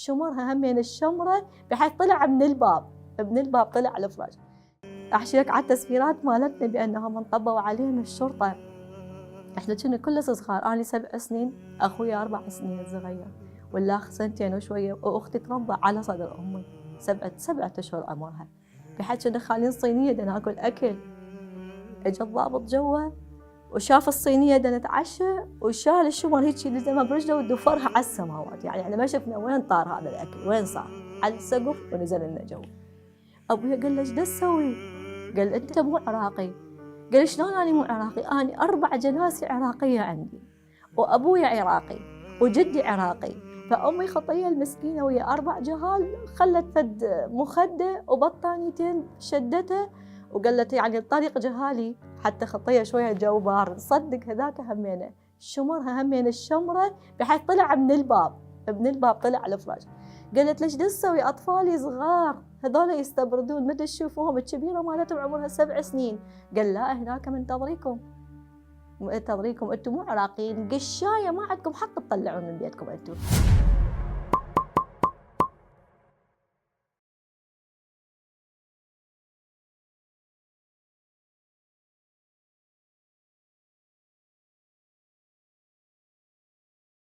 شمرها همين الشمرة بحيث طلع من الباب طلع الفراش. احكي لك على التسفيرات مالتنا بانها منطبوا علينا الشرطه. احنا كنا كلنا صغار، انا 7 سنين، اخويا 4 سنين صغير، والاخ 2 وشويه، واختي تربى على صدر امي 7 اشهر عمرها. بحيث كنا خالين صينيه بدنا ناكل اكل. اجى الضابط جوا وشاف الصينيه بدنا نتعشى وشال الشمر هيك لزمها برجله ودفرها على السماوات، يعني ما شفنا وين طار هذا الاكل، وين صار؟ على السقف ونزل لنا جوا. ابويا قال له ايش تسوي؟ قال انت مو عراقي. قال شلون انا مو عراقي؟ انا 4 جناسي عراقيه عندي، وابويا عراقي، وجدي عراقي، فامي خطيه المسكينه ويا 4 جهال خلت فد مخده وبطانيتين شدته وقالت يعني الطريق جهالي حتى خطيه شويه جو بارد. صدق هذاك همينه شمرها همين الشمره بحيث طلع من الباب طلع الفراش. قالت ليش تسوي؟ اطفالي صغار هذول يستبردون، متى تشوفوهم؟ الكبيره مالتهم عمرها 7 سنين. قال لا هناك منتظريكم انتم مو عراقيين، قشايه ما عندكم حق تطلعون من بيتكم انتم.